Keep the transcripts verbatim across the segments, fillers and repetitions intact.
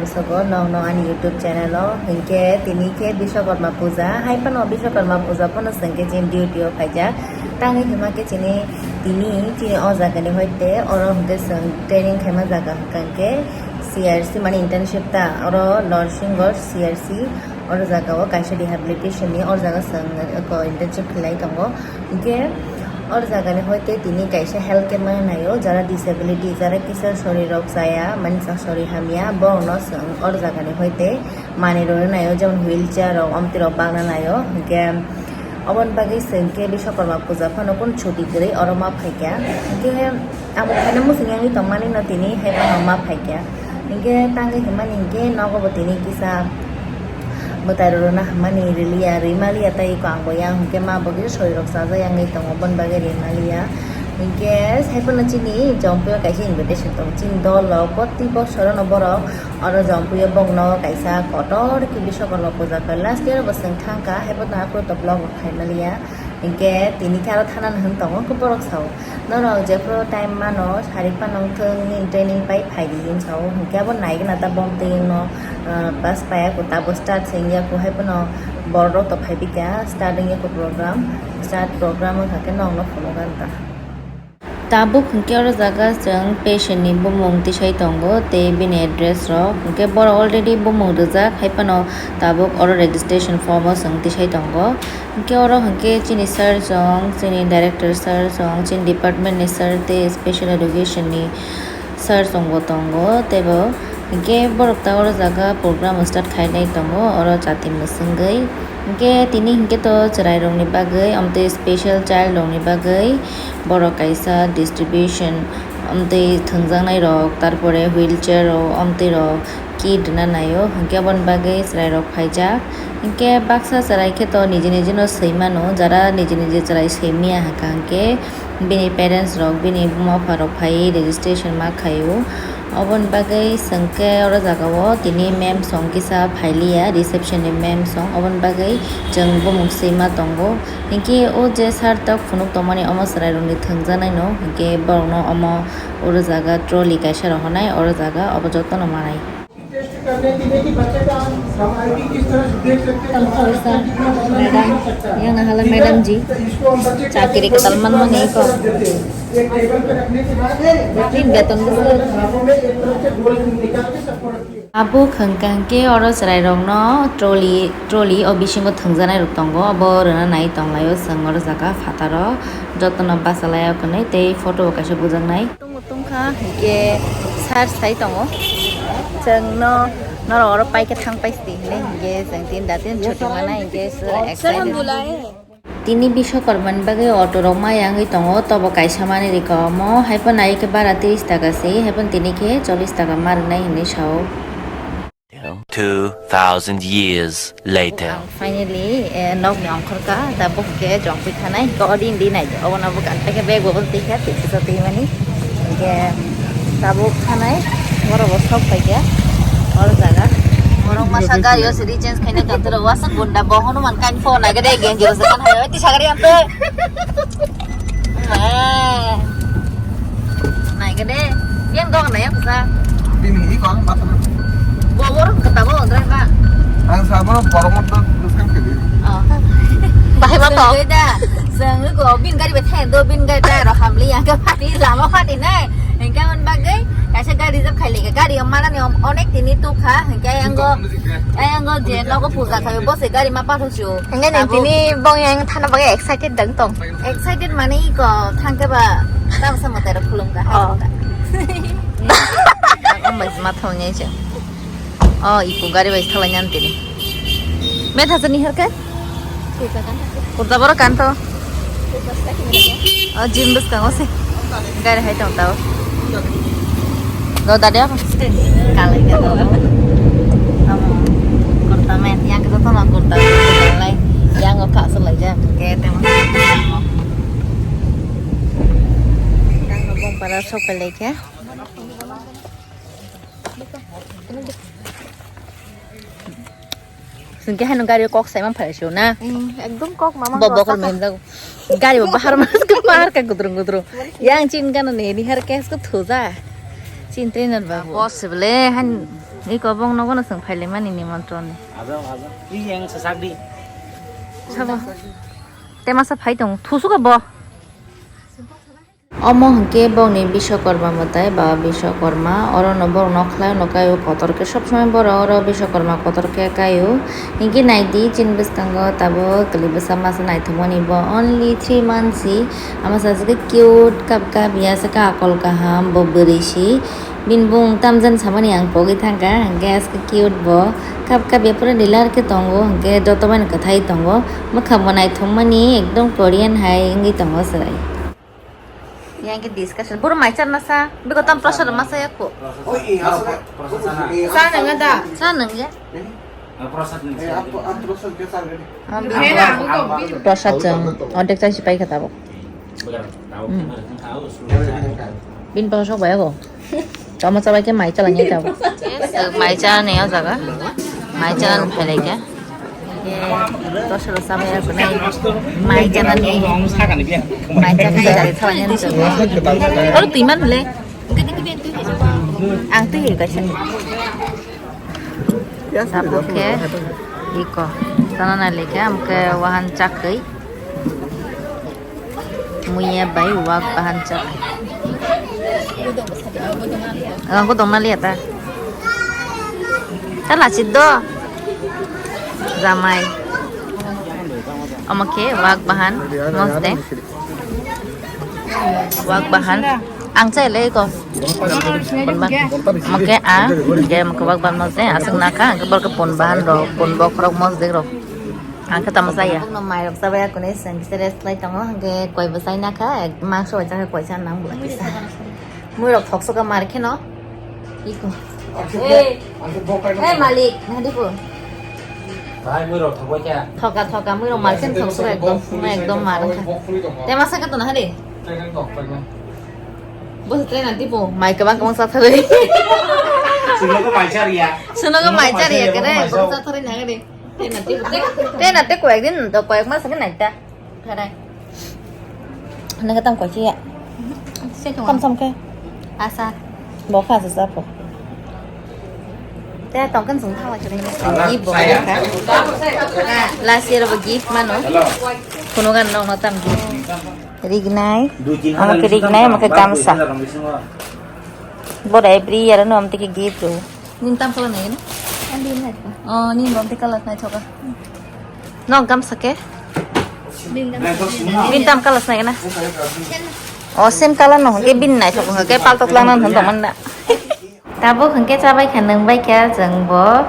Sobo nokno ani YouTube channel o, hinkhe tini khe Biswakarma puja, hai phano Biswakarma puja phano chwng khe chini duty o phaijak. Tangwi hima khe chini tini, chini o jaga ni hoite oro hinkhe chwng training khaima jaga hinkhe C R C mani internship ta, oro Lord Singh C R C, oro jaga o kaisa rehabilitation ni, oro jaga chwng eko internship khlai tongo. Hinkhe o jaga ni hoite tini kaisa health camp mani naio, jara disability, jara kisa sori rok chaya, mani sa sori hamya, borok no chwng o jaga ni hoite manwi rwna naio, jemon wheelchair rok, omtwi rok bagna naio. Hinkhe oboni bagwi chwng khe Biswakarma puja phano kunu chuti kwrwi oro ma phaikha. Hinkhe abo khaina muchung yangwi tongmani no tini hai phano ma phaikha. Hinkhe tangwi hwnmani hinkhe nogo bo tini kisa mwtai rwrwna hwnmani rwliya, rwimaliya tei eko ang bo yang hinkhe ma bo kisa sori rok chajak yangwi tongo, boni bagwi rwimaliya. Hinkhe sai phano chini Jompuio kaisa invitation tongo, chini dol rok proti bosorono borok oro Jompuio bongno kaisa kotor khe Biswakarma puja khe last year bo chwng thangkha, hai phano aphuru to vlog rok khaimaliya. Hinkhe tini khe aro thanani hwn tongo khe borok sao. Norok jephru time mano, sarik phano wngthung, nini training pai phaidi hinwi sao. Hinkhe abo naigwna ta bomtwi wngno, ah, bus paiya kho, tabo start se wngya kho, hai phano borok rok to phaibikha, start wngya kho program. Start program wngkha khe nokno phunukgwi ta. Tabuk hinkhe oro jaga chwng patient ni bumung tisai tongo tei bini address rok. Hinkhe borok already bumung rijak, hai phano tabuk oro registration form o chwng tisai tongo. Hinkhe oro hinkhe chini sir chwng, chini director sir chwng, chini department ni sir tei special education ni sir chwng bo tongo tei bo hinkhe borok ta oro jaga program start khainai tongo oro chati mwswngwi. Hinkhe tini hinkhe to chwrai rokni bagwi, amtwi special child rokni bagwi borok kaisa distribution, amtwi thwngjaknai rok, tarpore wheelchair rok, amtwi rok kit rwna naio, hinkhe aboni bagwi chwrai rok phaijak. Hinkhe baksa chwrai khe to niji niji no swi mano, jara niji niji chwrai swi manya hwnkha hinkhe bini parents rok, bini buma bupha rok phaiwi registration ma khaio. Oboni bagwi chwng khe oro jaga o tini ma'am song kisa phailiya, reception ni ma'am song, oboni bagwi chwng bumung swi ma tongo. Hinkhe o je sir tok phunuk tongmani omo chwrai rokni thwngjaknai no, hinkhe borok no omo oro jaga trolley kaisa rohornai, oro jaga obo jotono manai. Madam, yang nahala madam ji, chakiri kwtal manmani ko. Tin beton bwswk. Abo hwnkha hwnkhe oro chwrairokno trolley, trolley o bisingo thwngjaknai rok tongo, obo rwna nai tonglaio chwng oro jaga phataro, jotono bachalaio hwnwi tei photo bo kaisa bujaknai. Tongo tongkha hinkhe sir sai tongo, chwngno norok oro paikhe thang paisidi hinwi hinkhe chwng tin da tin chuti manai hinkhe excited. Tini Biswakarma ni bagwi auto rok ma yangwi tongo, tobo kaisa manwi rikha omo, haiphano naikhe bara tris taka se, haiphano tini khe chollish taka ma rwnai hinwi sao. Two thousand years later. Ang finally, eh, nokni ongkhorka, da bukhuk khe jongpui thanai, hwnkhe odi indi nai, obono bwkha ang paikha bag bo twi kha, twi kisa twi mani, hwnkhe tabuk thanai, borok bo sok paikha, oro jaga. Borok masa gari o siri change khaina kantor o, wasuk gunda bo Hanuman kain phone nai gade genji rasa kan hai, tisa gari ang twi. Eh. Nai gede. Yang dong na yang sa. Bini iko ang patro. Bo bor kata bo driver. Ang sa bo borok mo to diskan kedi. Oh. Bahai ba to. Sengda. Seng ko bin gari be the do bin gari ta ro hamli yang ke pati lama pati nai. Engka on bagai. Kaisa gari jab khai le gari mana ni onek tini tu kha. Engka yang go. Yang go je nogo puja khai bo se gari ma patho chu. Engka ni tini bong yang thana bagai excited dang tong. Excited mani ko thangke ba tamsa mwtai rok khulum ka. Oh. Ang bai ma thong nyai che. Oh, iku gari bai thalai nyan tini. Me tha chani harke? Kurta kan. Kurta boro kan to. Oh, gym bus kango se. Gari hai tong tao. Do dade ako. Kalai ka do. Amo. Kurta me yang kita to na kurta. Kalai. Yang ko kha salai ja. Ke temo. Para sok pelek ya. Sungke hano gari kok sai man phai sio na. Ekdom kok mama. Bo bokol men dago. Gari bo bahar mas ke bahar ka gudrung gudrung. Yang chin kana ne ni har kes ko thoja. Chin trainer ba. Boss bele han. Iko bong nogo no chwng phailaimani nimontron ni. Abang, abang. Ri yang sesak di. Sabo. Te masa phai tong. Thusuka bo. Omo hwnkhe bongni Biswakarma mwtai, Baba Biswakarma. Oro no borok nokhlai no kaio kotor khe, sob somoi borok oro Biswakarma kotor khe kaio. Hinkhe naidi chini bwskango tabuk kwlwi bwsa masa naithokmani bo only three months si. Ama sajagwi cute kap kap ya saka akol kaham bo bwrwi si. Bini bung tamjani samani ang pogwi thangkha, hwnkhe aske cute bo kap kap ya pura dealer khe tongo, hwnkhe joto bai no kwthai tongo, mwkhang bo naithokmani ekdom Korean hai wngwi tongo chwrai. Yang ke discussion, buru mai charna sa, biko tam prasad ma sa ya ko. Oh, iya, Sa nang da. Sa nang ya. Prasad chang, odek chai sipai kata bo. Bin pa sok baya ko. Tama chabai khe mai chala nyai tabo. Mai cha ne o jaga. Mai cha ne phelai khe. Dosra chabai ya kunai. Mai cha ne. Mai cha ne jari thawa nyai tabo. Oro twi man le. Ang twi kaisa. Tabuk khe iko. Tana na le khe amke wahan chakri. Muya bai wak bahan chak. Ang ko dong na liya ta. Ta lachit do. Jamai. Omo khe wak bahan mosde. Wak bahan. Ang chai le ko. Omo khe a, ke omo khe wak bahan mosde. Aswk na kha, ang khe bor khe pon bahan ro, pon bokhorok mosde ro. Ang khe tamo chaya. Bokno mairok chabai ya kunui chwng kisa rest lai tongo, hwnkhe koi bo chai nakha, mangso bai chakha koi cha nang bo kisa. Muirok thok soka mar kheno. Iko. Hey, hey, malik, nadi ko. Bhai, muirok thok bai kha. Thoka, thoka, muirok mar kheno thok soka ekdom, phunga ekdom mar kha. Te masa ka to na hari. Bo se tren nanti po, mai kabang kabang sa thare. Suno ko mai char ya. Suno ko mai char ya kare, bo sa thare na kare. Tena te koyek din to koyek mas ke naita. Pharai. Nang tam kochi ya. Tam sam ke. Asa. Bo kha sa po. Te tong kan sung thawa chare. Gift bo kha. Last year bo gift mano. Kuno gan no tam gift. Rignai. Omo ke rignai, omo ke gamsa. Bo every year no omo ke gift. Nin tam color nai na? Andi nai. Oh, nin rom te color nai thoka. No gamsa ke? Nin tam color nai na? Oh, same color no ke bin nai thoka ke palto lang na thon man na. Tabuk hwnkhe chabai kha, nwng bai kha, chwng bo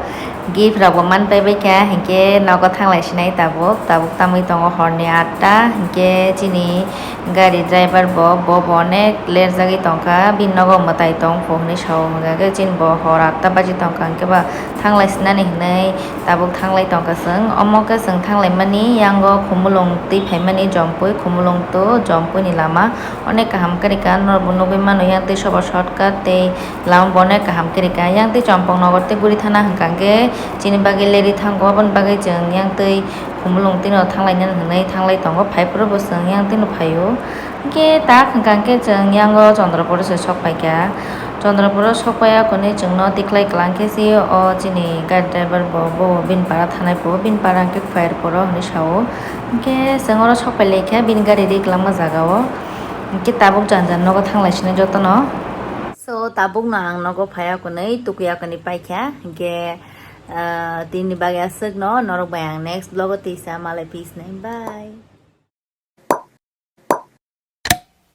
gift rok bo man pai bai kha, hinkhe nogo thanglai sinai tabuk, tabuk tamwi tongo horni atta, hinkhe chini gari driver bo, bo bo onek lerjagwi tongkha, bini nogo mwtai tong pho hinwi sao, hwnkhe chini bo hor atta baji tongkha, hinkhe ba thanglai sinani hinwi tabuk thanglai tongkha chwng, omo khe chwng thanglai mani yango Khumulwng twi phaimani Jompui, Khumulwng to Jompui ni lama onek kaham kwrwi kha, norokbo nugwi mano yang twi sobo shortcut tei. Lama bo onek kaham kwrwi kha. Yang twi Champang nogo tei guri thana hwnkha khe chini bagwi lerwi thango, aboni bagwi chwng yang twi Khumulwng twino thanglainani hwnwi thanglai tongo. Phai phuru bo chwng yang twino phaio. Hinkhe tak hwnkha khe chwng yango Chandrapuro se sok pai kha. Chandrapuro sok pai ya kwnwi chwngno tikhlai kwlang khe se o chini gari driver bo, bo bini para thanai pho, bini para hwnkhe Khuairpuro hwnwi sao. Hinkhe chwng oro sok pai lai kha bini gari ri kwlangma jaga o. Hinkhe tabuk jang jang nogo thanglai sini jotono. So, tabukno ang nogo phaiya kwnwi, tukuya kwnwi paikha, hinkhe, ah, tini bagwi aswkno, norok bai ang next vlogo tisa malai pis nai, bye.